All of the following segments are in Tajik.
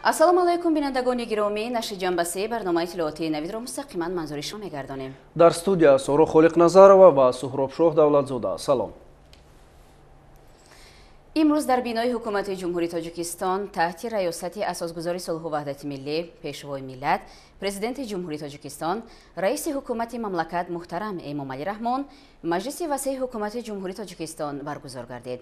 Ассалому алайкум, бинандагони гиромӣ. Нашри ҷанбасе барномаи иттилоотии навидро мустақиман манзури шумо мегардонем. Дар студия Соро Холиқназарова ва Суҳробшоҳ Давлатзода. Салом. Имрӯз дар бинои ҳукумати Ҷумҳурии Тоҷикистон таҳти раёсати асосгузори сулҳу ваҳдати миллӣ, пешвои миллат, президенти Ҷумҳурии Тоҷикистон, раиси ҳукумати мамлакат муҳтарам Эмомалӣ Раҳмон маҷлиси васеи ҳукумати Ҷумҳурии Тоҷикистон баргузор гардид.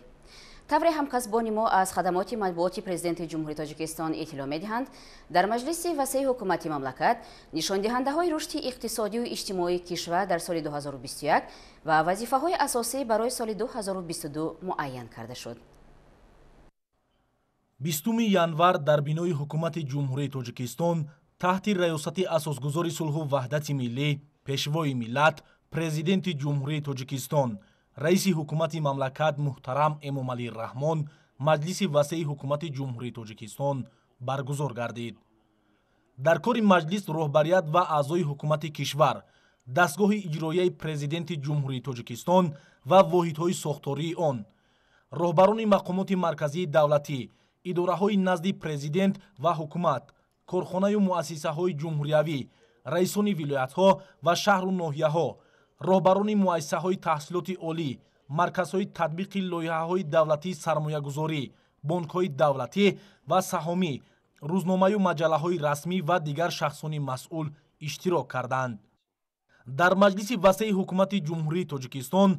Тавре ҳамкасбони мо аз хадамоти матбуоти президенти Ҷумҳурии Тоҷикистон иттилоъ медиҳанд, дар маҷлиси васеи ҳукумати мамлакат нишондиҳандаҳои рушди иқтисодию иҷтимоии кишвар дар соли 2021 ва вазифаҳои асосӣ барои соли 2022 муайян карда шуд. 20 январ дар бинои ҳукумати Ҷумҳурии Тоҷикистон таҳти раёсати асосгузори сулҳу ваҳдати миллӣ, пешвои миллат, президенти Ҷумҳурии Тоҷикистон, раиси ҳукумати мамлакат муҳтарам Эмомалӣ Раҳмон маҷлиси васеи ҳукумати Ҷумҳурии Тоҷикистон баргузор гардид. Дар кори маҷлис роҳбарият ва аъзои ҳукумати кишвар, дастгоҳи иҷроияи президенти Ҷумҳурии Тоҷикистон ва воҳидҳои сохтории он, роҳбарони мақомоти марказии давлатӣ, идораҳои назди президент ва ҳукумат, корхонаю муассисаҳои ҷумҳуриявӣ, раисони вилоятҳо ва шаҳру ноҳияҳо, роҳбарони муассисаҳои таҳсилоти олӣ, марказҳои татбиқи лоиҳаҳои давлатии сармоягузорӣ, бонкҳои давлатӣ ва саҳомӣ, рӯзномаю маҷаллаҳои расмӣ ва дигар шахсони масъул иштирок карданд. Дар маҷлиси васеи ҳукумати Ҷумҳурии Тоҷикистон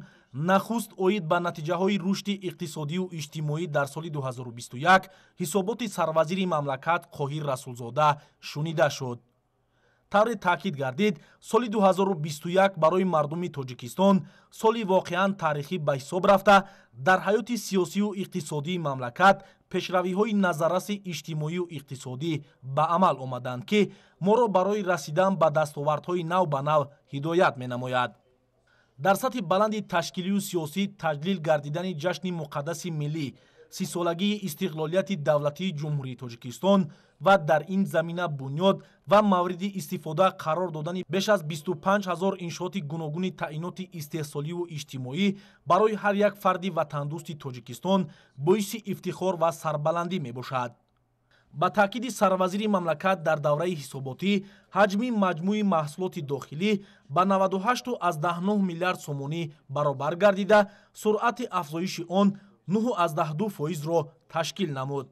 нахуст оид ба натиҷаҳои рушди иқтисодию иҷтимоӣ дар соли 2021 ҳисоботи сарвазири мамлакат Қоҳир Расулзода шунида шуд. Тавре таъкид гардид, соли 2021 барои мардуми Тоҷикистон соли воқеан таърихӣ ба ҳисоб рафта, дар ҳаёти сиёсию иқтисодии мамлакат пешравиҳои назарраси иҷтимоию иқтисодӣ ба амал омаданд, ки моро барои расидан ба дастовардҳои нав ба нав ҳидоят менамояд. Дар сатҳи баланди ташкилию сиёсӣ таҷлил гардидани ҷашни муқаддаси миллӣ, сисолагии истиқлолияти давлатии Ҷумҳурии Тоҷикистон ва дар ин замина бунёд ва мавриди истифода қарор додани беш аз 25 ҳазор иншооти гуногуни таъиноти истеҳсоливу иҷтимоӣ барои ҳар як фарди ватандӯсти Тоҷикистон боиси ифтихор ва сарбаландӣ мебошад. Ба таъкиди сарвазири мамлакат, дар давраи ҳисоботӣ ҳаҷми маҷмӯи маҳсулоти дохилӣ ба 98,9 миллиард сомонӣ баробар гардида, суръати афзоиши он 9,2 фоизро ташкил намуд.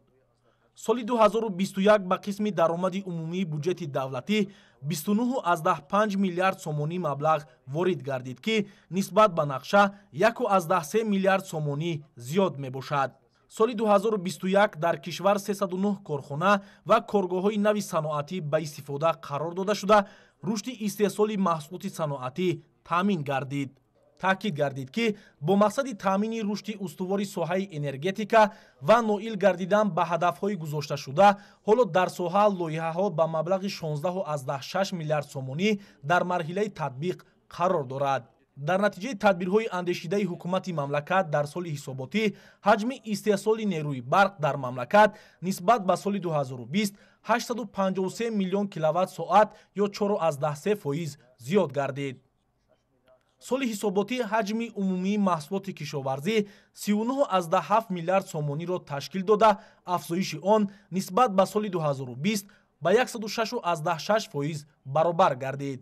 Соли 2021 ба қисми даромади умумии буҷети давлатӣ 29,5 миллиард сомонӣ маблағ ворид гардид, ки нисбат ба нақша 1,3 миллиард сомонӣ зиёд мебошад. Соли 2021 дар кишвар 309 корхона ва коргоҳҳои нави саноатӣ ба истифода қарор дода шуда, рушди истеҳсоли маҳсулоти саноатӣ таъмин гардид. Таъкид гардид, ки бо мақсади таъмини рушди устувори соҳаи энергетика ва ноил гардидан ба ҳадафҳои гузошташуда, ҳоло дар соҳа лоиҳаҳо ба маблағи 16,6 миллиард сомонӣ дар марҳилаи татбиқ қарор дорад. Дар натиҷаи тадбирҳои андешидаи ҳукумати мамлакат дар соли ҳисоботӣ ҳаҷми истеҳсоли нерӯи барқ дар мамлакат нисбат ба соли 2020 853 миллион киловатт соат ё 4,3 фоиз зиёд гардид. Соли ҳисоботӣ ҳаҷми умумии маҳсулоти кишоварзӣ 39,7 миллиард сомониро ташкил дода, афзоиши он нисбат ба соли 2020 ба 106,6 фоиз баробар гардид.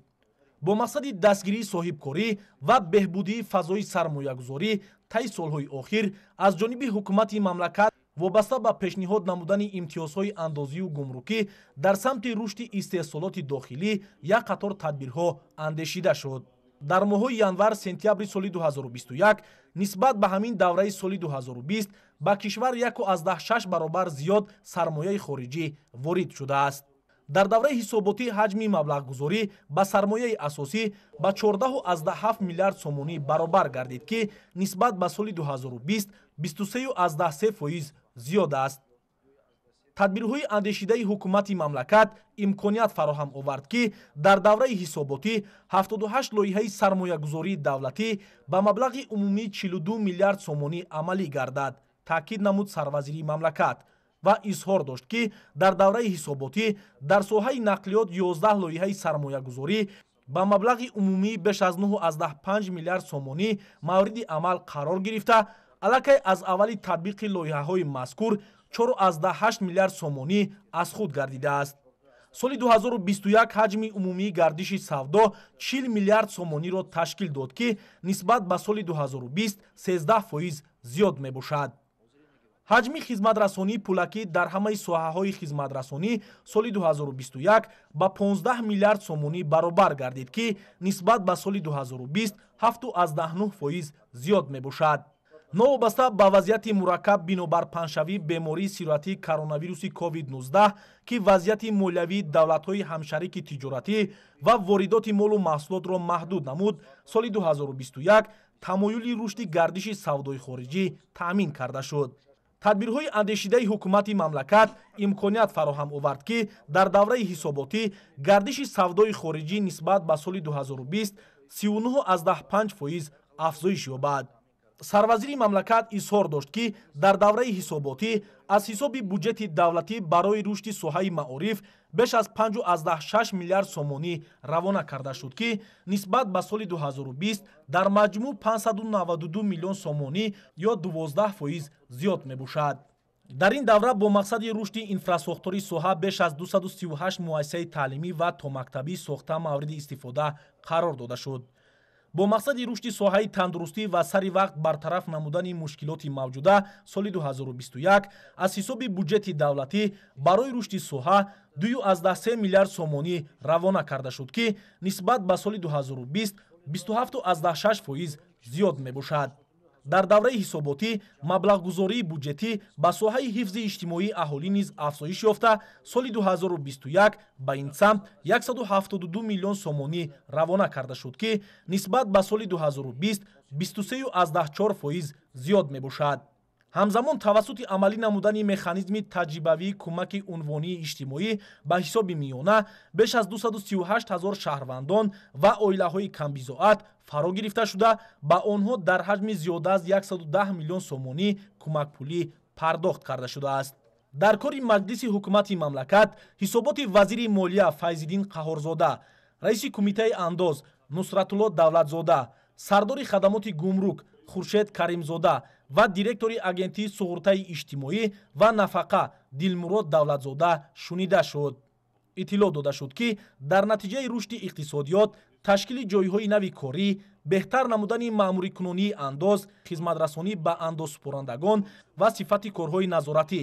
Бо мақсади дастгирии соҳибкорӣ ва беҳбудии фазои сармоягузорӣ таи солҳои охир аз ҷониби ҳукумати мамлакат вобаста ба пешниҳод намудани имтиёзҳои андозию гумрукӣ дар самти рушди истеҳсолоти дохилӣ як қатор тадбирҳо андешида шуд. Дар моҳҳои январ-сентябри соли 2021 нисбат ба ҳамин давраи соли 2020 ба кишвар 1,6 баробар зиёд сармояи хориҷӣ ворид шудааст. Дар давраи ҳисоботӣ ҳаҷми маблағгузорӣ ба сармояи асосӣ ба 14,7 миллиард сомонӣ баробар гардид, ки нисбат ба соли 2020 23,3 фоиз зиёд аст. Тадбирҳои андешидаи ҳукумати мамлакат имконият фароҳам овард, ки дар давраи ҳисоботӣ 78 лоиҳаи сармоягузории давлатӣ ба маблағи умумии 42 миллиард сомонӣ амалӣ гардад, таъкид намуд сарвазири мамлакат ва изҳор дошт, ки дар давраи ҳисоботӣ дар соҳаи нақлиёт 11 лоиҳаи сармоягузорӣ ба маблағи умумии беш аз 9,5 миллиард сомонӣ мавриди амал қарор гирифта, Аллакай аз аввали татбиқи лоиҳаҳои мазкур 4,8 миллиард сомонӣ аз худ гардидааст. Соли 2021 ҳаҷми умумии гардиши савдо 40 миллиард сомониро ташкил дод, ки нисбат ба соли 2020 13% зиёд мебошад. Ҳаҷми хизматрасонии пулакӣ дар ҳамаи соҳаҳои хизматрасонӣ соли 2021 ба 15 миллиард сомонӣ баробар гардид, ки нисбат ба соли 2020 7,9% зиёд мебошад. Новобаста ба вазъияти мураккаб бинобар паҳншавии бемории сироятии коронавируси COVID-19, ки вазъияти молиявии давлатҳои ҳамшарики тиҷоратӣ ва воридоти молу маҳсулотро маҳдуд намуд, соли 2021 тамоюли рушди гардиши савдои хориҷӣ таъмин карда шуд. Тадбирҳои андешидаи ҳукумати мамлакат имконият фароҳам овард, ки дар давраи ҳисоботӣ гардиши савдои хориҷӣ нисбат ба соли 2020 39,5% афзоиш ёбад. Сарвазири мамлакат изҳор дошт, ки дар давраи ҳисоботӣ аз ҳисоби буҷети давлатӣ барои рушди соҳаи маориф беш аз 5,6 миллиард сомонӣ равона карда шуд, ки нисбат ба соли 2020 дар маҷмӯъ 592 миллион сомонӣ ё 12% зиёд мебошад. Дар ин давра бо мақсади рушди инфрасохтори соҳа беш аз 238 муассисаи таълимӣ ва томактабӣ сохта мавриди истифода қарор дода шуд. Бо мақсади рушди соҳаи тандурустӣ ва сари вақт бартараф намудани мушкилоти мавҷуда соли 2021 аз ҳисоби буҷети давлатӣ барои рушди соҳа 2,3 миллиард сомонӣ равона карда шуд, ки нисбат ба соли 2020 27,6% зиёд мебошад. Дар давраи ҳисоботӣ маблағгузории буҷетӣ ба соҳаи ҳифзи иҷтимоии аҳолӣ низ афзоиш ёфта, соли 2021 ба ин самт 172 миллион сомонӣ равона карда шуд, ки нисбат ба соли 2020 23,4% зиёд мебошад. Ҳамзамон тавассути амалӣ намудани механизми таҷрибавии кӯмаки унвонии иҷтимоӣ ба ҳисоби миёна беш аз 238 ҳазор шаҳрвандон ва оилаҳои камбизоат фаро гирифта шуда, ба онҳо дар ҳаҷми зиёда аз 110 миллион сомонӣ кӯмакпулӣ пардохт карда шудааст. Дар кори маҷлиси ҳукумати мамлакат ҳисоботи вазири молия Файзиддин Қаҳорзода, раиси кумитаи андоз Нусратулло Давлатзода, сардори хадамоти гумрук Хуршед Каримзода ва директори агентии суғуртаи иҷтимоӣ ва нафақа Дилмурод Давлатзода шунида шуд. Иттилоъ дода шуд, ки дар натиҷаи рушди иқтисодиёт, ташкили ҷойҳои нави корӣ, беҳтар намудани маъмурикунонии андоз, хизматрасонӣ ба андозсупорандагон ва сифати корҳои назоратӣ,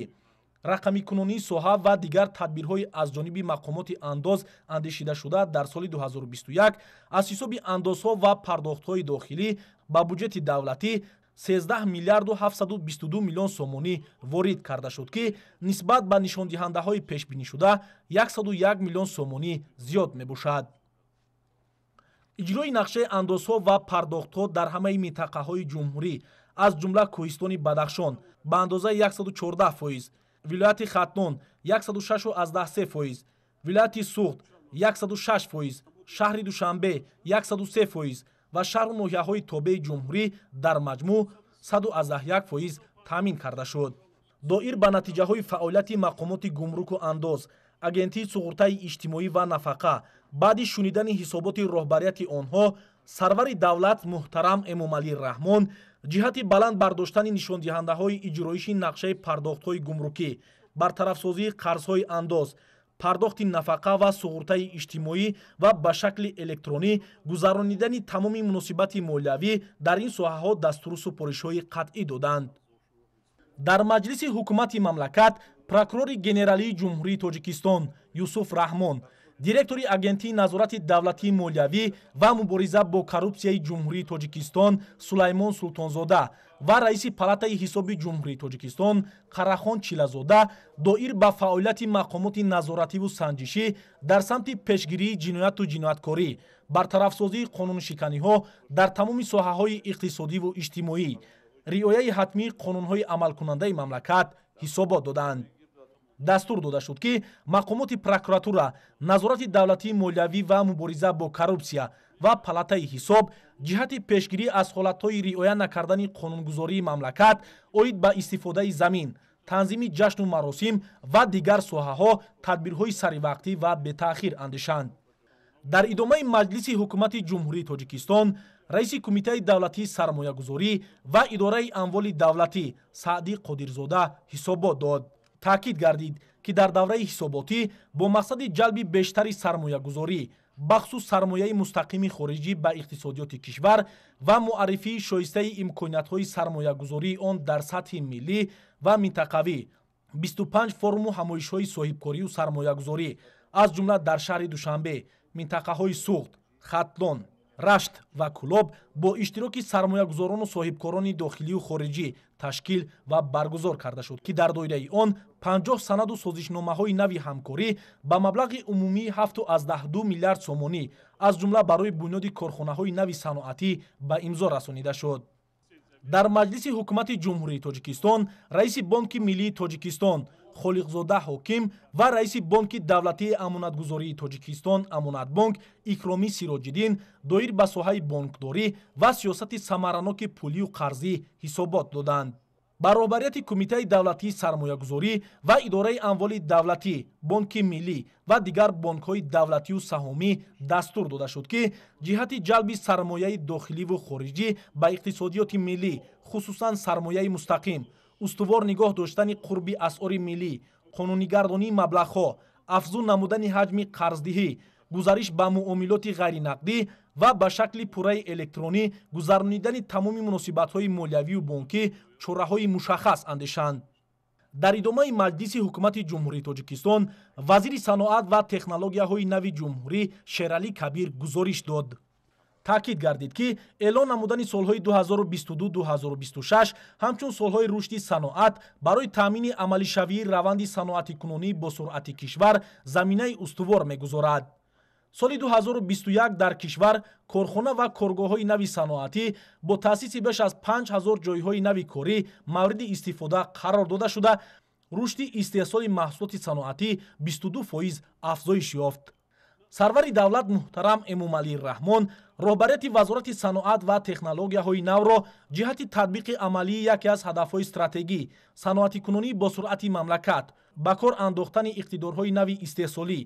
рақамикунонии соҳа ва дигар тадбирҳои аз ҷониби мақомоти андоз андешидашуда дар соли 2021 аз ҳисоби андозҳо ва пардохтҳои дохилӣ ба буҷети давлатӣ 13 миллиарду 722 миллион сомонӣ ворид карда шуд, ки нисбат ба нишондиҳандаҳои пешбинишуда 101 миллион сомонӣ зиёд мебошад. Иҷрои нақшаи андозҳо ва пардохтҳо дар ҳамаи минтақаҳои ҷумҳурӣ, аз ҷумла кӯҳистони Бадахшон ба андозаи 114%, вилояти Хатлон 106,3%, вилояти Суғд 106%, шаҳри Душанбе 103% ва шаҳру ноҳияҳои тобеи ҷумҳурӣ дар маҷмӯъ 101% таъмин карда шуд. Доир ба натиҷаҳои фаъолияти мақомоти гумруку андоз, агентии суғуртаи иҷтимоӣ ва нафақа баъди шунидани ҳисоботи роҳбарияти онҳо сарвари давлат муҳтарам Эмомалӣ Раҳмон ҷиҳати баланд бардоштани нишондиҳандаҳои иҷроиши нақшаи пардохтҳои гумрукӣ, бартарафсозии қарзҳои андоз, пардохти нафақа ва суғуртаи иҷтимоӣ ва ба шакли электронӣ гузаронидани тамоми муносибати молиявӣ дар ин соҳаҳо дастуру супоришҳои қатъӣ доданд. Дар маҷлиси ҳукумати мамлакат прокурори генералии Ҷумҳурии Тоҷикистон Юсуф Раҳмон, директори агентии назорати давлатии молиявӣ ва мубориза бо коррупсияи Ҷумҳурии Тоҷикистон Сулаймон Султонзода ва раиси палатаи ҳисоби Ҷумҳурии Тоҷикистон Қарахон Чилазода доир ба фаъолияти мақомоти назоративу санҷишӣ дар самти пешгирии ҷинояту ҷинояткорӣ, бартарафсозии қонуншиканиҳо дар тамоми соҳаҳои иқтисодиву иҷтимоӣ, риояи ҳатмии қонунҳои амалкунандаи мамлакат ҳисобот доданд. Дастур дода шуд, ки мақомоти прокуратура, назорати давлатии молиявӣ ва мубориза бо коррупсия ва палатаи ҳисоб ҷиҳати пешгирӣ аз ҳолатҳои риоя накардани қонунгузории мамлакат оид ба истифодаи замин, танзими ҷашну маросим ва дигар соҳаҳо тадбирҳои саривақтӣ ва бетаъхир андешанд. Дар идомаи маҷлиси ҳукумати Ҷумҳурии Тоҷикистон раиси Кумитаи давлатии сармоягузорӣ ва идораи амволи давлатӣ Саъдӣ Қодирзода ҳисобот дод. Таъкид гардид, ки дар давраи ҳисоботӣ бо мақсади ҷалби бештари сармоягузорӣ, бахусус сармояи мустақими хориҷӣ ба иқтисодиёти кишвар ва муаррифии шоистаи имкониятҳои сармоягузории он дар сатҳи миллӣ ва минтақавӣ 25 форуму ҳамоишҳои соҳибкорию сармоягузорӣ, аз ҷумла дар шаҳри Душанбе, минтақаҳои Суғд, Хатлон, Рашт ва Кӯлоб бо иштироки сармоягузорону соҳибкорони дохилию хориҷӣ ташкил ва баргузор карда шуд, ки дар доираи он 50 санаду созишномаҳои нави ҳамкорӣ ба маблағи умумии 7,2 миллиард сомонӣ, аз ҷумла барои бунёди корхонаҳои нави саноатӣ ба имзо расонида шуд. Дар маҷлиси ҳукумати Ҷумҳурии Тоҷикистон раиси Бонки миллии Тоҷикистон Холиқзода Ҳоким ва раиси Бонки давлатии амонатгузории Тоҷикистон Амонатбонк Икромӣ Сироҷиддин доир ба соҳаи бонкдорӣ ва сиёсати самараноки пулию қарзӣ ҳисобот доданд. Ба роҳбарияти Кумитаи давлатии сармоягузорӣ ва идораи амволи давлатӣ, Бонки миллӣ ва дигар бонкҳои давлатию саҳомӣ дастур дода шуд, ки ҷиҳати ҷалби сармояи дохиливу хориҷӣ ба иқтисодиёти миллӣ, хусусан сармояи мустақим, устувор нигоҳ доштани қурби асъори миллӣ, қонунигардонии маблағҳо, афзун намудани ҳаҷми қарздиҳӣ, гузариш ба муомилоти ғайринақдӣ ва ба шакли пурраи электронӣ гузаронидани тамоми муносибатҳои молиявию бонкӣ чораҳои мушаххас андешанд. Дар идомаи маҷлиси ҳукумати Ҷумҳурии Тоҷикистон вазири саноат ва технологияҳои нави ҷумҳурӣ Шералӣ Кабир гузориш дод. Таъкид гардид, ки эълон намудани солҳои 2022-2026 ҳамчун солҳои рушди саноат барои таъмини амалишавии раванди саноатикунонӣ бо суръати кишвар заминаи устувор мегузорад. Соли 2021 дар кишвар корхона ва коргоҳҳои нави саноатӣ бо таъсиси беш аз 5000 ҷойҳои нави корӣ мавриди истифода қарор дода шуда, рушди истеҳсоли маҳсулоти саноатӣ 22% афзоиш ёфт. Сарвари давлат муҳтарам Эмомалӣ Раҳмон роҳбарияти Вазорати саноат ва технологияҳои навро ҷиҳати татбиқи амалии яке аз ҳадафҳои стратегӣ саноатикунонӣ бо суръати мамлакат, ба кор андохтани иқтидорҳои нави истеҳсолӣ,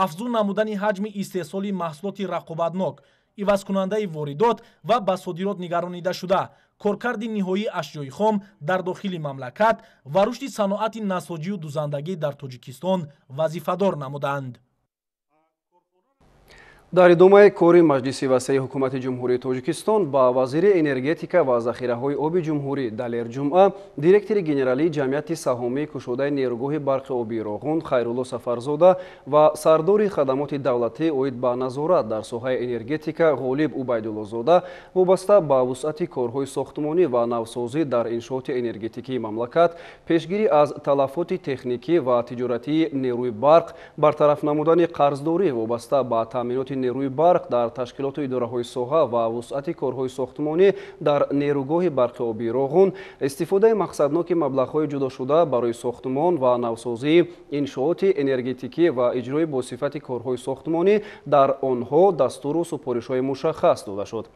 афзун намудани ҳаҷми истеҳсоли маҳсулоти рақобатнок, ивазкунандаи воридот ва ба содирот нигаронида шуда, коркарди ниҳоии ашёи хом дар дохили мамлакат ва рушди саноати насоҷию дузандагӣ дар Тоҷикистон вазифадор намуданд. Дар идомаи кори маҷлиси васеи ҳукумати Ҷумҳурии Тоҷикистон ба вазири энергетика ва захираҳои оби ҷумҳурӣ Далер Ҷумъа, директори генералии ҷамъияти саҳомии кушодаи нерӯгоҳи барқи обии Роғун Хайрулло Сафарзода ва сардори хадамоти давлатӣ оид ба назорат дар соҳаи энергетика Ғолиб Убайдуллозода вобаста ба вусъати корҳои сохтмонӣ ва навсозӣ дар иншооти энергетикии мамлакат, пешгирӣ аз талафоти техникӣ ва тиҷоратии нерӯи барқ, бартараф намудани қарздорӣ вобаста ба таъминоти нерӯи барқ дар ташкилоту идораҳои соҳа ва вусъати корҳои сохтмонӣ дар нерӯгоҳи барқи обии Роғун, истифодаи мақсадноки маблағҳои ҷудошуда барои сохтмон ва навсозии иншооти энергетикӣ ва иҷрои босифати корҳои сохтмонӣ дар онҳо дастуру супоришҳои мушаххас дода шуд.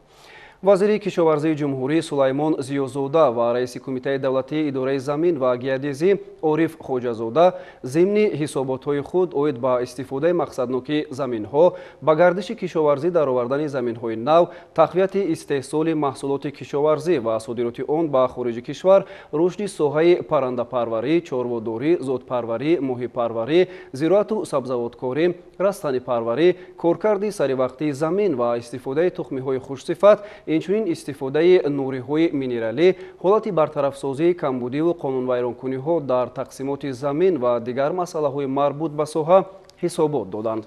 Вазири кишоварзии ҷумҳурӣ Сулаймон Зиёзода ва раиси Кумитаи давлатии идораи замин ва геодезӣ Ориф Хоҷазода зимни ҳисоботҳои худ оид ба истифодаи мақсаднокии заминҳо, ба гардиши кишоварзӣ даровардани заминҳои нав, тақвияти истеҳсоли маҳсулоти кишоварзӣ ва содироти он ба хориҷи кишвар, рушди соҳаи паррандапарварӣ, чорводорӣ, зодпарварӣ, моҳипарварӣ, зироату сабзавоткорӣ, растанипарварӣ, коркарди саривақтии замин ва истифодаи тухмиҳои хушсифат, инчунин истифодаи нуриҳои минералӣ, ҳолати бартарафсозии камбудиву қонунвайронкуниҳо дар тақсимоти замин ва дигар масъалаҳои марбут ба соҳа ҳисобот доданд.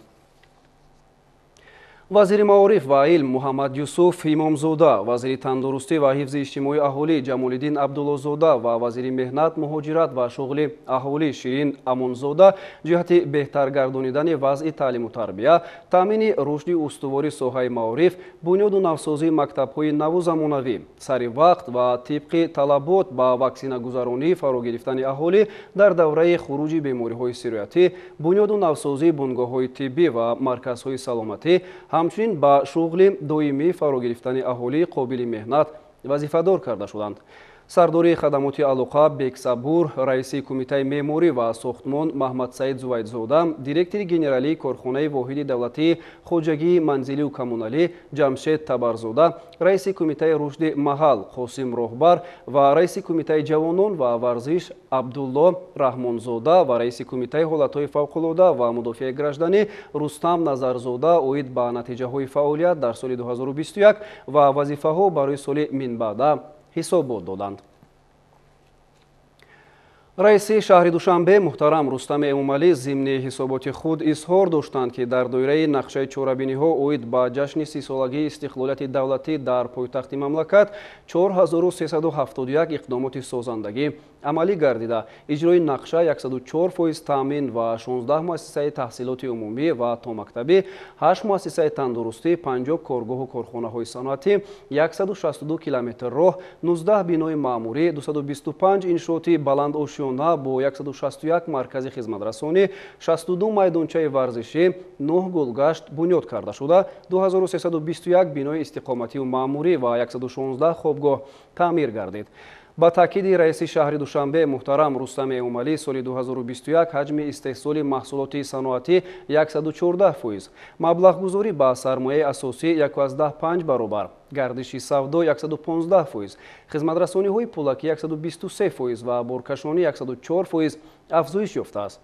Вазири маориф ва илм Муҳаммад Юсуф Имомзода, вазири тандурустӣ ва ҳифзи иҷтимоии аҳолӣ Ҷамолиддин Абдуллозода ва вазири меҳнат, муҳоҷират ва шуғли аҳолӣ Ширин Амонзода ҷиҳати беҳтар гардонидани вазъи таълиму тарбия, таъмини рушди устувори соҳаи маориф, бунёду навсозии мактабҳои наву замонавӣ, сари вақт ва тибқи талабот ба ваксинагузаронӣ фаро гирифтани аҳолӣ дар давраи хуруҷи бемориҳои сироятӣ, бунёду навсозии бунгоҳҳои тиббӣ ва марказҳои саломатӣ, ҳамчунин ба шуғли доимии фаро гирифтани аҳолии қобили меҳнат вазифадор карда шуданд. Сардори хадамоти алоқа Бексабур, раиси кумитаи меъморӣ ва сохтмон Маҳмадсаид Зувайдзода, директори генералии корхонаи воҳиди давлатии хоҷагии манзилию коммуналӣ Ҷамшед Табарзода, раиси кумитаи рушди маҳал Қосим Роҳбар ва раиси кумитаи ҷавонон ва варзиш Абдулло Раҳмонзода ва раиси кумитаи ҳолатҳои фавқулода ва мудофиаи гражданӣ Рустам Назарзода оид ба натиҷаҳои фаъолият дар соли 2021 ва вазифаҳо барои соли минбаъда ҳисобот доданд. Раиси шаҳри Душанбе муҳтарам Рустам Эмомалӣ зимни ҳисоботи худ изҳор доштанд, ки дар доираи нақшаи чорабиниҳо оид ба ҷашни 30-солагии истиқлолияти давлатӣ дар пойтахти мамлакат 4371 иқдомоти созандагӣ амалӣ гардида, иҷрои нақша 104% таъмин ва 16 муассисаи таҳсилоти умумӣ ва томактабӣ, 8 муассисаи тандурустӣ, 50 коргоҳу корхонаҳои саноатӣ, 162 километр роҳ, 19 бинои маъмурӣ, 225 иншооти баландошёна бо 161 маркази хизматрасонӣ, 62 майдончаи варзишӣ, 9 гулгашт бунёд карда шуда, 2321 бинои истиқомативу маъмурӣ ва 116 хобгоҳ таъмир гардид. Ба таъкиди раиси шаҳри Душанбе муҳтарам Рустам Эмомалӣ, соли 2021 ҳаҷми истеҳсоли маҳсулоти саноатӣ 114%, маблағгузорӣ ба сармояи асосӣ 1,5 баробар, гардиши савдо 115%, хизматрасониҳои пулакӣ 123% ва боркашонӣ 104% афзоиш ёфтааст.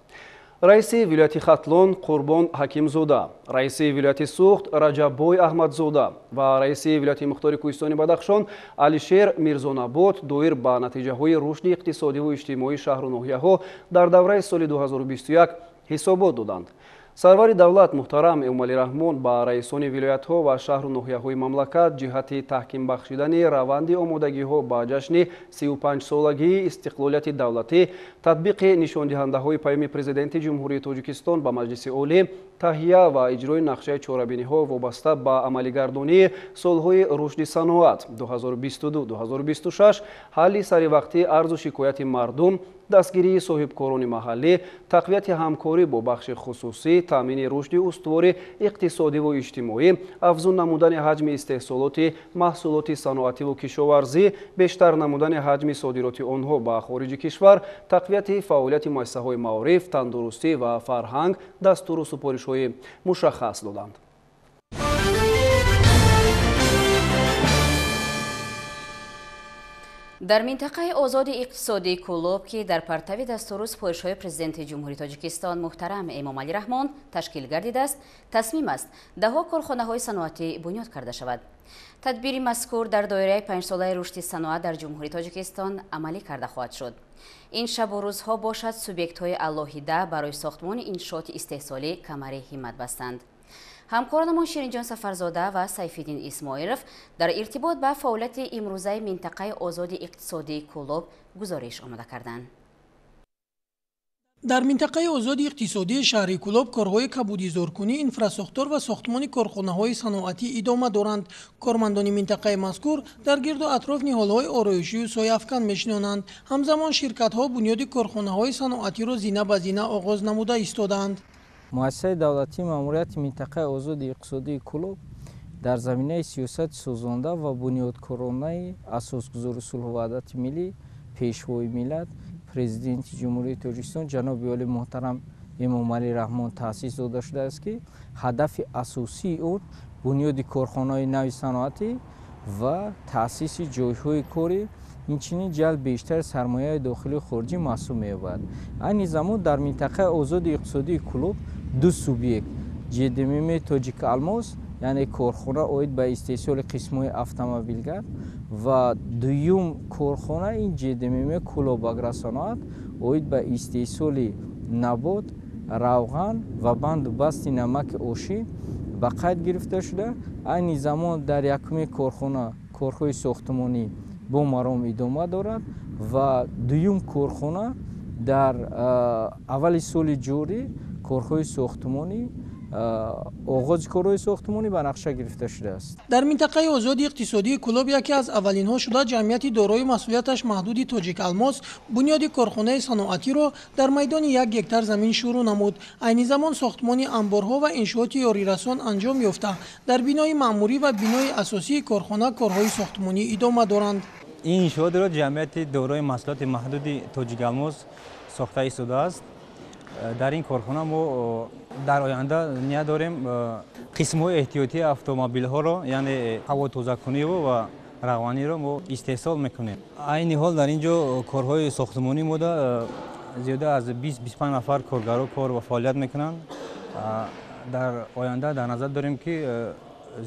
Раиси вилояти Хатлон Қурбон Ҳакимзода, раиси вилояти Суғд Раҷаббой Аҳмадзода ва раиси вилояти мухтори Кӯҳистони Бадахшон Алишер Мирзонабод доир ба натиҷаҳои рушди иқтисодиву иҷтимоии шаҳру ноҳияҳо дар давраи соли 2021 ҳисобот доданд. Сарвари давлат муҳтарам Эмомалӣ Раҳмон ба раисони вилоятҳо ва шаҳру ноҳияҳои мамлакат ҷиҳати таҳким бахшидани раванди омодагиҳо ба ҷашни 35-солагии истиқлолияти давлатӣ, татбиқи нишондиҳандаҳои паёми Президенти Ҷумҳурии Тоҷикистон ба Маҷлиси Олӣ, таҳия ва иҷрои нақшаи чорабиниҳо вобаста ба амалигардонии солҳои рушди саноат 2022-2026, ҳалли саривақтии арзу шикояти мардум, дастгирии соҳибкорони маҳаллӣ, тақвияти ҳамкорӣ бо бахши хусусӣ, таъмини рушди устувори иқтисодиву иҷтимоӣ, афзун намудани ҳаҷми истеҳсолоти маҳсулоти саноативу кишоварзӣ, бештар намудани ҳаҷми содироти онҳо ба хориҷи кишвар, тақвияти фаъолияти муассисаҳои маориф, тандурустӣ ва фарҳанг дастуру супоришҳои мушаххас доданд. Дар минтақаи озоди иқтисодии Кӯлоб, ки дар партави дастуру супоришҳои Президенти Ҷумҳурии Тоҷикистон муҳтарам Эмомалӣ Раҳмон ташкил гардидааст, тасмим аст даҳҳо корхонаҳои саноатӣ бунёд карда шавад. Тадбири мазкур дар доираи панҷсолаи рушди саноат дар Ҷумҳурии Тоҷикистон амалӣ карда хоҳад шуд. Ин шабу рӯзҳо бошад субъектҳои алоҳида барои сохтмони иншооти истеҳсолӣ камари ҳиммат бастанд. Ҳамкоронамон Ширинҷон Сафарзода ва Сайфиддин Исмоилов дар иртибот ба фаъолияти имрӯзаи минтақаи озоди иқтисодии Кӯлоб гузориш омода карданд. Дар минтақаи озоди иқтисодии шаҳри Кӯлоб корҳои кабудизоркунӣ, инфрасохтор ва сохтмони корхонаҳои саноатӣ идома доранд. Кормандони минтақаи мазкур дар гирду атроф ниҳолҳои ороишию сояафкан мешинонанд. Ҳамзамон ширкатҳо бунёди корхонаҳои саноатиро зина ба зина оғоз намуда истодаанд. Муассисаи давлатии маъмурияти минтақаи озоди иқтисодии Кӯлоб дар заминаи сиёсати созанда ва бунёдкоронаи асосгузори сулҳу ваҳдати миллӣ, Пешвои миллат, Президенти Ҷумҳурии Тоҷикистон ҷаноби олӣ муҳтарам Эмомалӣ Раҳмон таъсис дода шудааст, ки ҳадафи асосии он бунёди корхонаҳои нави саноатӣ ва таъсиси ҷойҳои корӣ, инчунин ҷалб бештари сармояи дохилию хориҷӣ маҳсуб меёбад. Айни замон дар минтақаи озоди иқтисодии Кӯлоб ду субъект ЖДММ Тоҷик Алмос, яъне корхона оид ба истеҳсоли қисмҳои автомобилгард, ва дуюм корхона ин ЖДММ Кӯлоб Агросаноат оид ба истеҳсоли набот, равған ва банду басти намаки ошӣ ба қайд гирифта шуда. Айни замон дар якуми корхона корҳои сохтмонӣ бо маром идома дорад ва дуюм корхона дар аввали соли ҷорӣ корҳои сохтмонӣ, оғози корҳои сохтмонӣ ба нақша гирифта шудааст. Дар минтақаи озоди иқтисодии Кӯлоб яке аз аввалинҳо шуда ҷамъияти дорои масъулияташ маҳдуди Тоҷик Алмос бунёди корхонаи саноатиро дар майдони 1 гектар замин шурӯъ намуд. Айни замон сохтмони анборҳо ва иншооти ёрирасон анҷом ёфта, дар бинои маъмурӣ ва бинои асосии корхона корҳои сохтмонӣ идома доранд. Ин иншоотро ҷамъияти дорои маҳсулоти маҳдуди Тоҷикалмоз сохта истодааст. Дар ин корхона мо дар оянда ният дорем қисмҳои эҳтиётии автомобилҳоро, яъне ҳавотозакуниву ва равғаниро мо истеҳсол мекунем. Айни ҳол дар ин ҷо корҳои сохтмонӣ мода зиёда аз 20-25 нафар коргаро кор ва фаъолият мекунанд. Дар оянда дар назар дорем, ки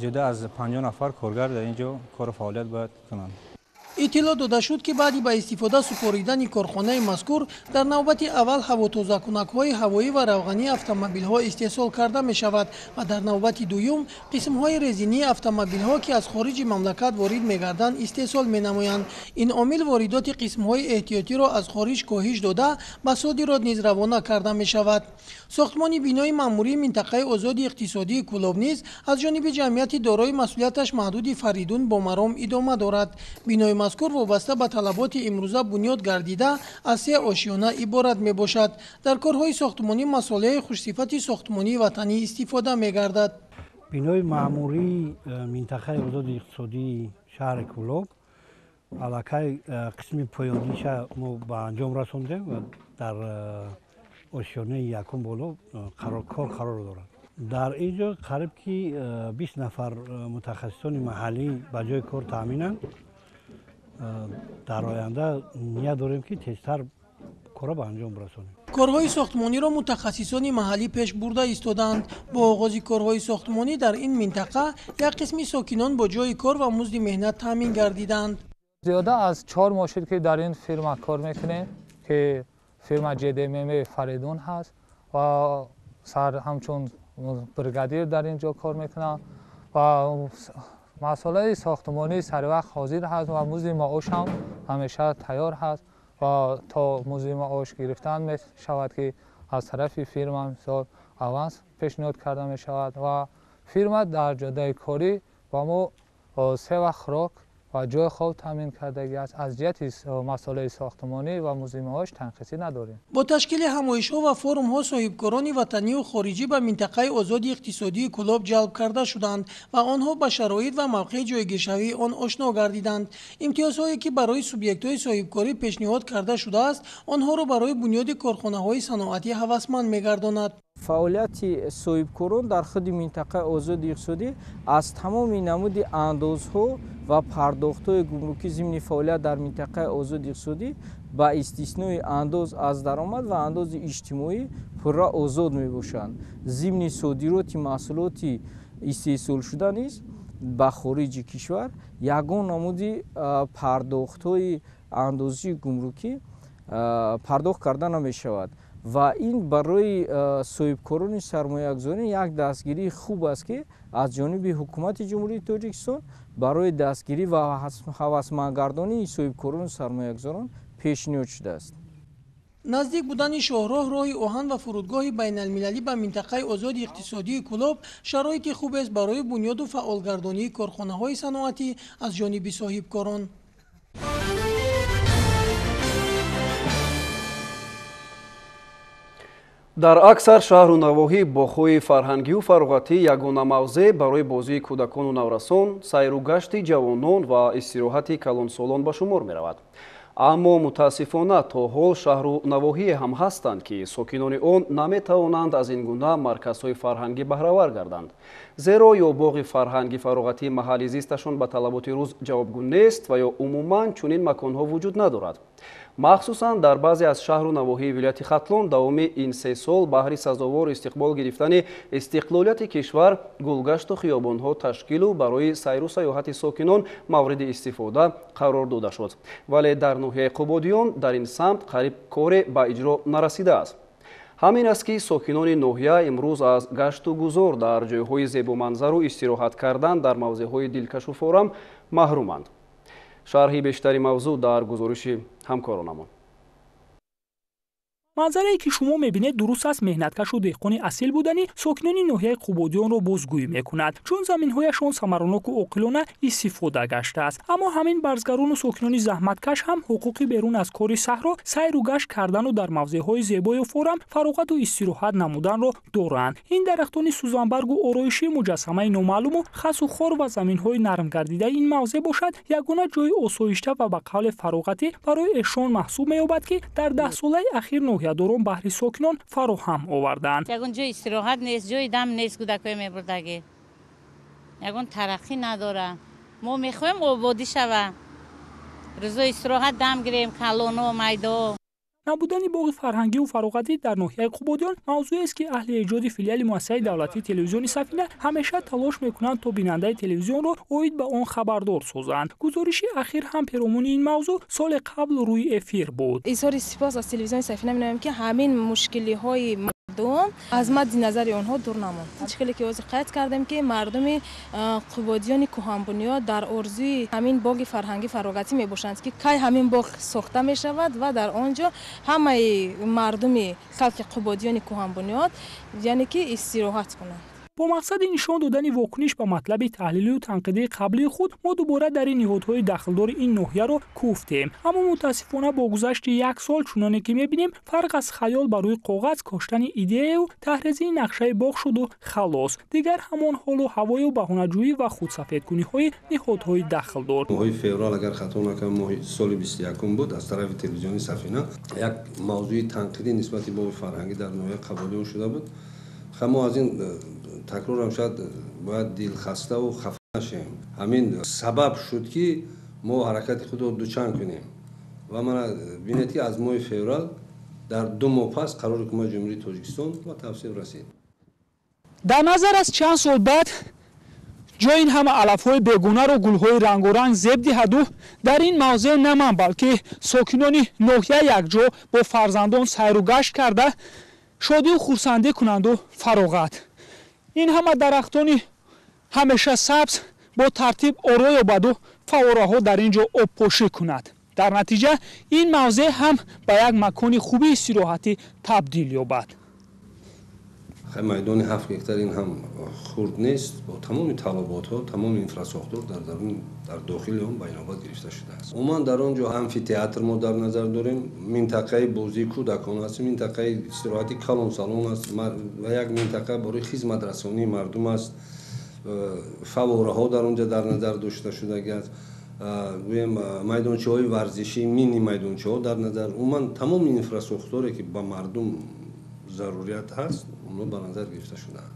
зиёда аз 50 нафар коргар дар ин ҷо кору фаъолият бояд кунанд. Иттилоъ дода шуд, ки баъди ба истифода супоридани корхонаи мазкур дар навбати аввал ҳавотозакунакҳои ҳавоӣ ва равғании автомобилҳо истеҳсол карда мешавад ва дар навбати дуюм қисмҳои резинии автомобилҳо, ки аз хориҷи мамлакат ворид мегарданд, истеҳсол менамоянд. Ин омил воридоти қисмҳои эҳтиётиро аз хориҷ коҳиш дода, ба содирот низ равона карда мешавад. Сохтмони бинои маъмурии минтақаи озоди иқтисодии Кӯлоб низ аз ҷониби ҷамъияти дорои масъулияташ маҳдуди Фаридун бо маром идома дорад. Бинои мазкур вобаста ба талаботи имрӯза бунёд гардида, аз се ошёна иборат мебошад. Дар корҳои сохтмонӣ масолеҳи хушсифати сохтмонии ватанӣ истифода мегардад. Бинои маъмурии минтақаи озоди иқтисодии шаҳри Кӯлоб аллакай қисми поёниша мо ба анҷом расондем ва дар ошёнаи якум боло кор қарор дорад. Дар ин ҷо қариб ки 20 нафар мутахассисони маҳаллӣ ба ҷои кор таъминанд. Дар оянда ният дорем, ки тезтар корро ба анҷом расонем. Корҳои сохтмониро мутахассисони маҳаллӣ пеш бурда истодаанд. Бо оғози корҳои сохтмонӣ дар ин минтақа як қисми сокинон бо ҷои кор ва музди меҳнат таъмин гардиданд. Зиёда аз 4 моҳ шуд, ки дар ин фирма кор мекунем, ки фирма ҷдмм Фаридун ҳаст ва сар ҳамчун бригадир дар ин ҷо кор мекунам ва масъалаи сохтмонӣ саривақт ҳозир ҳаст ва музди маош ҳам ҳамеша тайёр ҳаст ва то музди маош гирифтан мешавад, ки аз тарафи фирма мисол аванс пешниҳод карда мешавад ва фирма дар ҷодаи корӣ ба мо се вақт хӯрок ва ҷои хоб таъмин кардагӣ аст. Аз ҷиҳати масъалаи сохтмонӣ ва музди маош танқисӣ надорем. Бо ташкили ҳамоишҳо ва форумҳо соҳибкорони ватанию хориҷӣ ба минтақаи озоди иқтисодии Кӯлоб ҷалб карда шуданд ва онҳо ба шароит ва мавқеи ҷойгиршавии он ошно гардиданд. Имтиёзҳое, ки барои субъектҳои соҳибкорӣ пешниҳод карда шудааст, онҳоро барои бунёди корхонаҳои саноатӣ ҳавасманд мегардонад. Фаъолияти соҳибкорон дар худи минтақаи озоди иқтисодӣ аз тамоми намуди андозҳо ва пардохтҳои гумрукӣ зимни фаъолият дар минтақаи озоди иқтисодӣ ба истиснои андоз аз даромад ва андози иҷтимоӣ пурра озод мебошанд. Зимни содироти маҳсулоти истеҳсолшуда низ ба хориҷи кишвар ягон намуди пардохтҳои андозии гумрукӣ пардохт карда намешавад ва ин барои соҳибкорони сармоягузорӣ як дастгирии хуб аст, ки аз ҷониби ҳукумати Ҷумҳурии Тоҷикистон барои дастгирӣ ва ҳавасмандгардонии соҳибкорону сармоягузорон пешниҳод шудааст. Наздик будани шоҳроҳ, роҳи оҳан ва фурудгоҳи байналмилалӣ ба минтақаи озоди иқтисодии Кӯлоб шароити хубест барои бунёду фаъолгардонии корхонаҳои саноатӣ аз ҷониби соҳибкорон. Дар аксар шаҳру навоҳӣ боғҳои фарҳангию фароғатӣ ягона мавзеъ барои бозии кӯдакону наврасон, сайру гашти ҷавонон ва истироҳати калонсолон ба шумор меравад. Аммо мутаассифона то ҳол шаҳру навоҳие ҳам ҳастанд, ки сокинони он наметавонанд аз ин гуна марказҳои фарҳангӣ баҳравар гарданд, зеро ё боғи фарҳанги фароғатии маҳалли зисташон ба талаботи рӯз ҷавобгӯ нест ва ё умуман чунин маконҳо вуҷуд надорад. Махсусан дар баъзе аз шаҳру навоҳии вилояти Хатлон давоми ин 3 сол баҳри сазовор истиқбол гирифтани истиқлолияти кишвар гулгашту хиёбонҳо ташкилу барои сайру сайёҳати сокинон мавриди истифода қарор дода шуд. Вале дар ноҳияи Қубодиён дар ин самт қариб коре ба иҷро нарасидааст. Ҳамин аст, ки сокинони ноҳия имрӯз аз гашту гузор дар ҷойҳои зебоманзару истироҳат кардан дар мавзеъҳои дилкашу форам маҳруманд. Шарҳи бештари мавзӯъ дар гузориши ҳамкоронамон. Манзарае ки шумо мебинед, дуруст аст, меҳнаткашу деҳқони асил будани сокинони ноҳияи Қубодиёнро бозгӯӣ мекунад, чун заминҳояшон самароноку оқилона истифода гаштааст. Аммо ҳамин барзгарону сокинони заҳматкаш ҳам ҳуқуқи берун аз кори саҳро сайру гашт кардану дар мавзеъҳои зебою форам фароғату истироҳат намуданро доранд. Ин дарахтони сӯзанбаргу ороишӣ, муҷассамаи номаълуму хасу хор ва заминҳои нармгардидаи ин мавзеъ бошад, ягона ҷои осоишта ва ба қавле фароғатӣ барои эшон маҳсуб меёбад, ки дар даҳсолаи ахир ноҳиядорон баҳри сокинон фароҳам оварданд. Ягон ҷои истироҳат нест, ҷои дам нест, кӯдакҳои мебурдагӣ. Ягон тараққӣ надора. Мо мехоҳем ободӣ шава. Рӯзои истироҳат дам гирем, калоно, майдо. Набудани боғи фарҳангиву фароғатӣ дар ноҳияи Қубодиён мавзӯест, ки аҳли эҷоди филиали муассисаи давлатии телевизиони Сафина ҳамеша талош мекунанд, то бинандаи телевизионро оид ба он хабардор созанд. Гузориши ахир ҳам перомуни ин мавзӯъ соли қабл рӯи эфир буд. Изҳори сипос аз телевизиони Сафина менамоем, ки ҳамин мушкилиҳои мардум аз мадди назари онҳо дур намонд. Чӣ хеле ки ҳозир қайд кардем, ки мардуми Қубодиёни кӯҳанбунёд дар орзуи ҳамин боғи фарҳангӣ фароғатӣ мебошанд, ки кай ҳамин боғ сохта мешавад ва дар он ҷо ҳамаи мардуми халқи Қубодиёни кӯҳанбунёд, яъне ки истироҳат кунанд. Бо мақсади нишон додани вокуниш ба матлаби таҳлилию танқидии қаблии худ мо дубора дар ин ниҳодҳои дахлдори ин ноҳияро кӯфтем. Аммо мутаассифона бо гузашти як сол, чуноне ки мебинем, фарқ аз хаёл ба рӯи коғаз коштани идеяю таҳризии нақшаи боғ шуду халос. Дигар ҳамон ҳолу ҳавою баҳонаҷӯӣ ва худсафедкуниҳои ниҳодҳои дахлдор. Моҳи феврал, агар хато накунам, моҳи соли 21 буд, аз тарафи телевизиони Сафина як мавзӯи танқидӣ нисбати боғи фарҳангӣ дар ноҳияи Қубодиён шуда буд. Мо аз ин такрорам шояд бояд дилхаставу хафа нашем. Ҳамин сабаб шуд, ки мо ҳаракати худро дучанд кунем ва мана бинед, ки аз моҳи феврал дар 2 моҳ пас қарори ҳукумати Ҷумҳурии Тоҷикистон ба тавсиф расид. Дар назар аст, чанд сол баъд ҷои ин ҳама алафҳои бегунаро гулҳои рангоранг зеб диҳаду дар ин мавзеъ на ман, балки сокинони ноҳия якҷо бо фарзандон сайру гашт карда шодию хурсандӣ кунанду фароғат. Ин ҳама дарахтони ҳамеша сабз бо тартиб оро ёбаду фаввораҳо дар ин ҷо обпошӣ кунад. Дар натиҷа ин мавзеъ ҳам ба як макони хуби истироҳатӣ табдил ёбад. Майдони 7 гектар ин ҳам хурд нест, бо тамоми талаботҳо, тамоми инфрасохтор дар дохили он ба инобат гирифта шудааст. Умуман дар он ҷо амфитеатр мо дар назар дорем, минтақаи бозии кӯдакон аст, минтақаи истироҳати калонсалон аст ва як минтақа барои хизматрасонии мардум аст. Фаввораҳо дар он ҷо дар назар дошта шудагӣ аст. Гӯем, майдончаҳои варзишӣ, мини майдончаҳо дар назар. Умуман тамоми инфрасохторе, ки ба мардум зарурият ҳаст, онҳо ба назар гирифта шудаанд.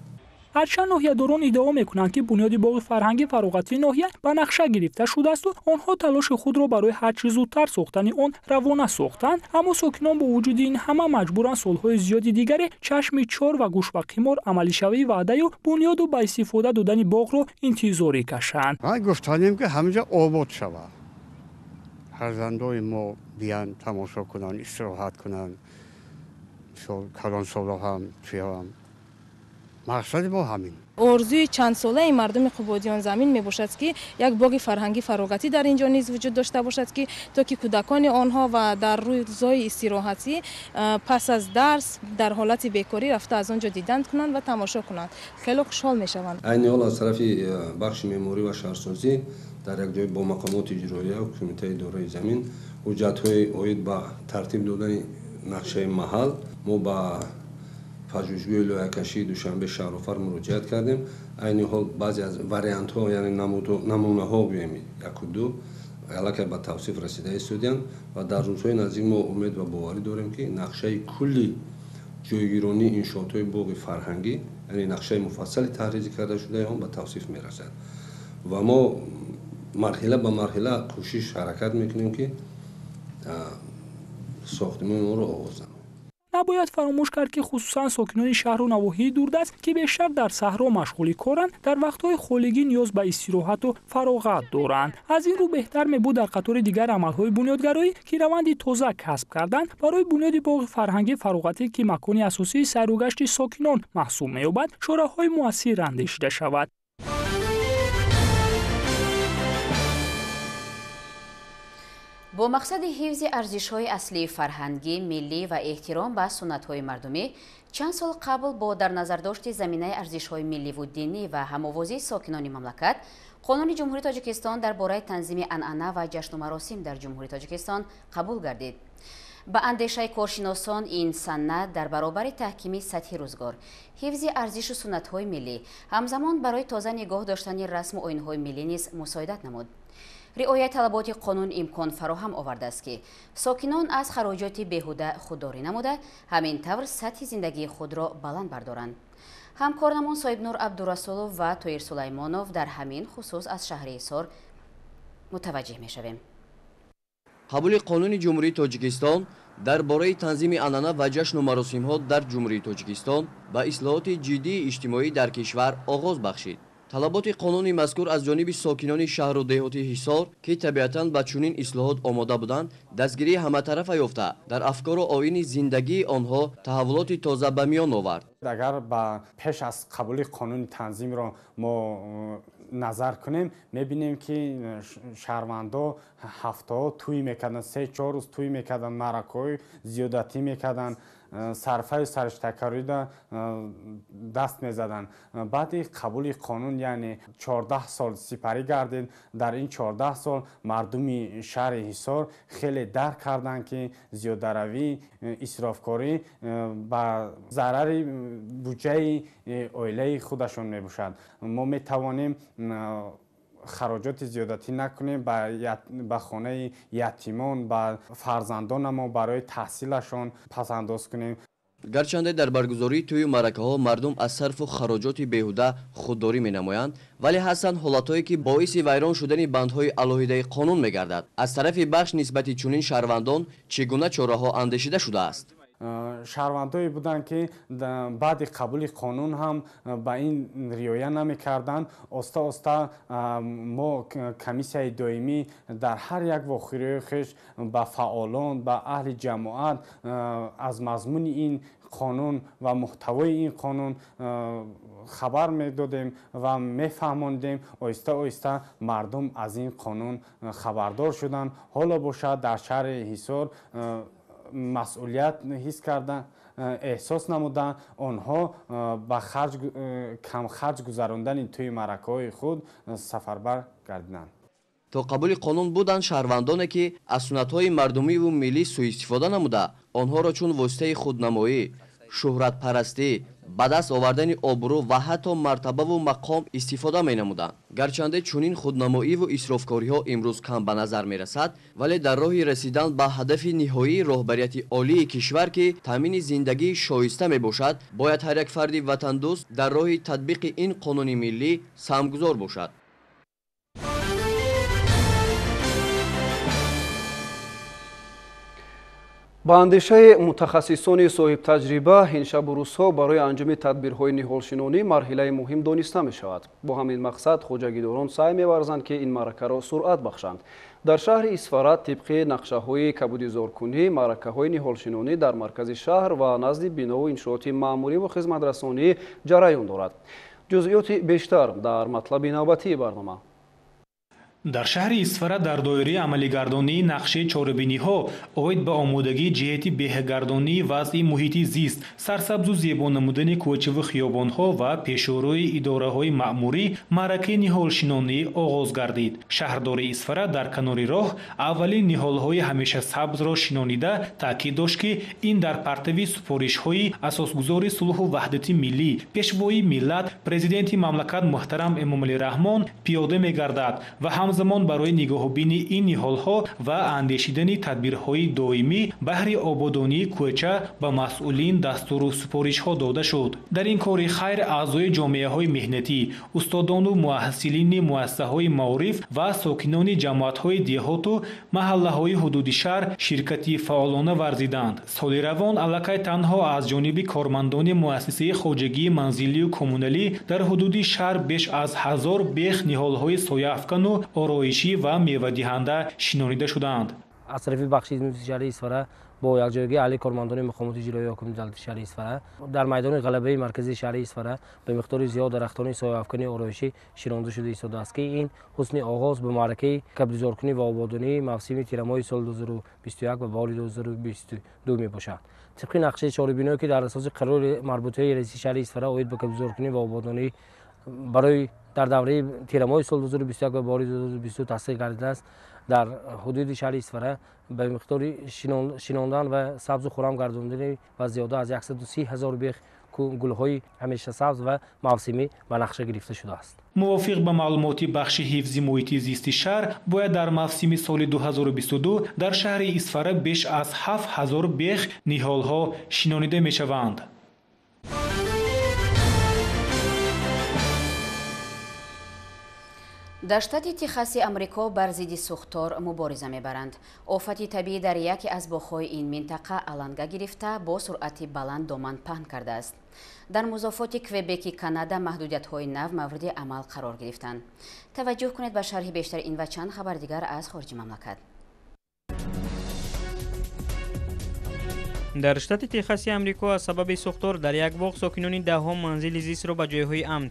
Ҳарчанд ноҳиядорон иддао мекунанд, ки бунёди боғи фарҳангӣ фароғатии ноҳия ба нақша гирифта шудаасту онҳо талоши худро барои ҳарчи зудтар сохтани он равона сохтанд, аммо сокинон бо вуҷуди ин ҳама маҷбуранд солҳои зиёди дигаре чашми чор ва гӯш ба қимор амалишавии ваъдаю бунёду ба истифода додани боғро интизорӣ кашанд. Гуфтанем, ки ҳаминҷа обод шавад, фарзандои мо биянд, тамошо кунанд, истироҳат кунанд, калонсоло ҳам, чиҳам. Мақсади мо ҳамин. Орзуи чандсолаи мардуми Қубодиён замин мебошад, ки як боғи фарҳангӣ фароғатӣ дар ин ҷо низ вуҷуд дошта бошад, ки то ки кӯдакони онҳо ва дар рӯзҳои истироҳатӣ пас аз дарс дар ҳолати бекорӣ рафта аз он ҷо дидан кунанд ва тамошо кунанд. Хеле хушҳол мешаванд. Айни ҳол аз тарафи бахши меъморӣ ва шаҳрсозӣ дар як ҷой бо мақомоти иҷроия ва кумитаи идораи замин ҳуҷҷатҳои оид ба тартиб додани нақшаи маҳал мо ба пажӯҳишгоҳи лоиҳакашии Душанбе шаҳрофар муроҷиат кардем. Айни ҳол баъзе аз вариантҳо, яъне намунаҳо, гӯем, яку ду аллакай ба тавсиф расида истодианд ва дар рӯзҳои наздик мо умед ва боварӣ дорем, ки нақшаи кулли ҷойгиронии иншоотҳои боғи фарҳангӣ, яъне нақшаи муфассали таҳризӣ карда шудаи он ба тавсиф мерасад ва мо марҳила ба марҳила кӯшиш ҳаракат мекунем, ки сохтмони онро оғоз намоем. Набояд фаромӯш кард, ки хусусан сокинони шаҳру навоҳии дурдаст, ки бештар дар саҳро машғули коранд, дар вақтҳои холигӣ ниёз ба истироҳату фароғат доранд. Аз ин рӯ беҳтар мебуд дар қатори дигар амалҳои бунёдгароӣ, ки раванди тоза касб карданд, барои бунёди боғи фарҳангӣ фароғатӣ, ки макони асосии сайругашти сокинон маҳсуб меёбад, чораҳои муассир андешида шавад. Бо мақсади ҳифзи арзишҳои аслии фарҳангӣ, миллӣ ва эҳтиром ба суннатҳои мардумӣ, чанд сол қабл бо дар назардошти заминаи арзишҳои милливу динӣ ва ҳамовозии сокинони мамлакат, Қонуни Ҷумҳурии Тоҷикистон дар бораи танзими анъана ва ҷашну маросим дар Ҷумҳурии Тоҷикистон қабул гардид. Ба андешаи коршиносон, ин санад дар баробари таҳкими сатҳи рӯзгор, ҳифзи арзишу суннатҳои миллӣ, ҳамзамон барои тоза нигоҳ доштани расму оинҳои миллӣ низ мусоидат намуд. Риояи талаботи қонун имкон фароҳам овардааст, ки сокинон аз хароҷоти беҳуда худдорӣ намуда, ҳамин тавр сатҳи зиндагии худро баланд бардоранд. Ҳамкорамон Соҳибнур Абдурасулов ва Тоир Сулаймонов дар ҳамин хусус аз шаҳри Ҳисор мутаваҷҷеҳ мешавем. Қабули қонуни Ҷумҳурии Тоҷикистон дар бораи танзими анъана ва ҷашну маросимҳо дар Ҷумҳурии Тоҷикистон ба ислоҳоти ҷиддии иҷтимоӣ дар кишвар оғоз бахшид. Талаботи қонуни мазкур аз ҷониби сокинони шаҳру деҳоти Ҳисор, ки табиатан ба чунин ислоҳот омода буданд, дастгирии ҳаматарафа ёфта, дар афкору оини зиндагии онҳо таҳаввулоти тоза ба миён овард. Агар ба пеш аз қабули қонуни танзимро мо назар кунем, мебинем, ки шаҳрвандо ҳафтаҳо тӯй мекарданд, 3-4 рӯз тӯй мекарданд, маъракаҳои зиёдатӣ мекарданд, сарфаю сариштакарида даст мезаданд. Баъди қабули қонун, яъне 14 сол сипарӣ гардид. Дар ин 14 сол мардуми шаҳри Ҳисор хеле дарк карданд, ки зиёдаравӣ, исрофкорӣ ба зарари буҷаи оилаи худашон мебошад. Мо метавонем хароҷоти зиёдатӣ накунем, ба хонаи ятимон, ба фарзандонамо барои таҳсилашон пасандоз кунем. Гарчанде дар баргузории тӯю маъракаҳо мардум аз сарфу хароҷоти беҳуда худдорӣ менамоянд, вале ҳастанд ҳолатҳое, ки боиси вайрон шудани бандҳои алоҳидаи қонун мегардад. Аз тарафи бахш нисбати чунин шаҳрвандон чӣ гуна чораҳо андешида шудааст? Шаҳрвандое буданд, ки баъди қабули қонун ҳам ба ин риоя намекарданд. Оста оста мо комиссияи доимӣ дар ҳар як вохӯриҳои хеш ба фаъолон, ба аҳли ҷамоат аз мазмуни ин қонун ва муҳтавои ин қонун хабар медодем ва мефаҳмондем. Оҳиста оҳиста мардум аз ин қонун хабардор шуданд. Ҳоло бошад, дар шаҳри Ҳисор масъулият ҳис карда, эҳсос намуданд. Онҳо ба камхарҷ гузарондани тӯи маъракаҳои худ сафарбар гардиданд. То қабули қонун буданд шаҳрвандоне, ки аз суннатҳои мардумиву миллӣ сӯистифода намуда, онҳоро чун воситаи худнамоӣ, шӯҳратпарастӣ, ба даст овардани обрӯ ва ҳатто мартабаву мақом истифода менамуданд. Гарчанде чунин худнамоиву исрофкориҳо имрӯз кам ба назар мерасад, вале дар роҳи расидан ба ҳадафи ниҳоии роҳбарияти олии кишвар, ки таъмини зиндагии шоиста мебошад, бояд ҳар як фарди ватандӯст дар роҳи татбиқи ин қонуни миллӣ саҳмгузор бошад. Ба андешаи мутахассисони соҳибтаҷриба, ин шабу рӯзҳо барои анҷоми тадбирҳои ниҳолшинонӣ марҳилаи муҳим дониста мешавад. Бо ҳамин мақсад хоҷагидорон саъй меварзанд, ки ин маъракаро суръат бахшанд. Дар шаҳри Исфара тибқи нақшаҳои кабудизоркунӣ, маъракаҳои ниҳолшинонӣ дар маркази шаҳр ва назди бинову иншооти маъмуриву хизматрасонӣ ҷараён дорад. Ҷузъиёти бештар дар матлаби навбатии барнома. Дар шаҳри Исфара дар доираи амалигардонии нақшаи чорабиниҳо оид ба омодагии ҷиҳати беҳгардонии вазъи муҳити зист, сарсабзу зебо намудани кӯчаву хиёбонҳо ва пешорӯи идораҳои маъмурӣ маъракаи ниҳолшинонӣ оғоз гардид. Шаҳрдори Исфара дар канори роҳ аввалин ниҳолҳои ҳамешасабзро шинонида таъкид дошт, ки ин дар партави супоришҳои асосгузори сулҳу ваҳдати миллӣ, пешвои миллат, президенти мамлакат муҳтарам Эмомалӣ Раҳмон пиёда мегардад ва ҳамзамон барои нигоҳубини ин ниҳолҳо ва андешидани тадбирҳои доимӣ баҳри ободонии кӯча ба масъулин дастуру супоришҳо дода шуд. Дар ин кори хайр аъзои ҷомеаҳои меҳнатӣ, устодону муаҳассилини муассисаҳои маориф ва сокинони ҷамоатҳои деҳоту маҳаллаҳои ҳудуди шаҳр ширкати фаъолона варзиданд. Соли равон аллакай танҳо аз ҷониби кормандони муассисаи хоҷагии манзилию коммуналӣ дар ҳудуди шаҳр беш аз 1000 бех ниҳолҳои сояафкану ороишӣ ва мевадиҳанда шинонида шудаанд. Аз тарафи бахши шаҳри Исфара Бо якҷоягии аҳли кормандони мақомоти иҷроияи ҳокимияти давлатии шаҳри Исфара дар майдони ғалабаи марказии шаҳри Исфара ба миқдори зиёд дарахтони сояафкани ороишӣ шинонда шуда истодааст, ки ин ҳусни оғоз ба маъракаи кабудизоркунӣ ва ободонии мавсими тирамоҳи соли 2021 ва баҳори 2022 мебошад. Тибқи нақшаи чорабиниҳое, ки дар асоси қарори марбутаи раиси шаҳри Исфара оид ба кабудизоркунӣ ва ободонӣ барои дар давраи тирамоҳи соли 2021 ва баҳори 2022 тасдиқ гардидааст, дар ҳудуди шаҳри Исфара ба миқдори шинондан ва сабзу хуррам гардондани ва зиёда аз 130 ҳазор бех гулҳои ҳамешасабз ва мавсимӣ ба нақша гирифта шудааст. Мувофиқ ба маълумоти бахши ҳифзи муҳити зисти шаҳр, бояд дар мавсими соли 2022 дар шаҳри Исфара беш аз 7000 бех ниҳолҳо шинонида мешаванд. Дар штати Техаси Амрико бар зидди сӯхтор мубориза мебаранд. Офати табиӣ дар яке аз боғҳои ин минтақа аланга гирифта, бо суръати баланд доман паҳн кардааст. Дар музофоти Квебеки Канада маҳдудиятҳои нав мавриди амал қарор гирифтанд. Таваҷҷӯҳ кунед ба шарҳи бештари ин ва чанд хабар дигар аз хориҷи мамлакат. Дар штати Техаси Амрико аз сабаби сӯхтор дар як боғ сокинони даҳҳо манзили зистро ба ҷойҳои амн